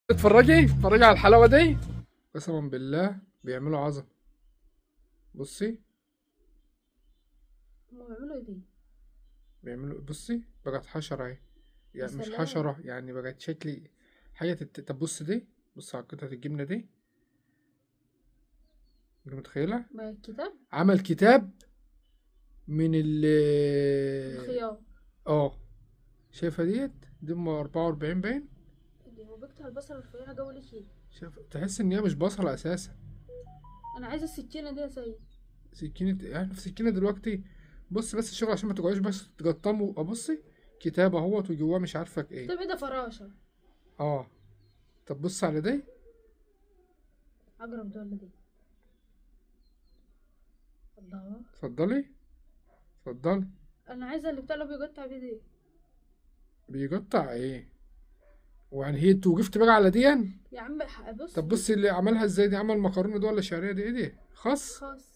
اتفرجي اتفرجي على الحلاوة دي، قسما بالله بيعملوا عظمه. بصي هما بيعملوا ايه دي؟ بيعملوا، بصي بقت حشرة اهي، يا يعني مش سلام. حشرة يعني بقت شكل حاجة طب بص دي، بص على قطعه الجبنة دي، انت متخيله؟ ما الكتاب. عمل كتاب من ال الخيار. اه شايفه ديت؟ دي ام 44 باين. دي هو بيقطع البصل الرفيعة جو ليه كده؟ شايف؟ تحس ان هي مش بصله اساسا. انا عايزه السكينة دي يا سيد. سكينة؟ احنا في سكينة دلوقتي. بص بس الشغل عشان ما تقعدوش بس تقطموا. ابصي كتاب اهوت وجواه مش عارفه ايه. كتاب ايه ده؟ فراشه. اه طب بص على دي. عجرب ده ولا دي؟ الله. اتفضلي اتفضلي. انا عايزه اللي بتاع اللي بيقطع بيه دي. بيقطع ايه؟ ويعني هي انتوا وقفت بقى على دي؟ يا عم بص. طب بصي اللي عملها ازاي دي، عمل مكرونه دي ولا شعرية دي؟ ايه دي؟ خس. خاص.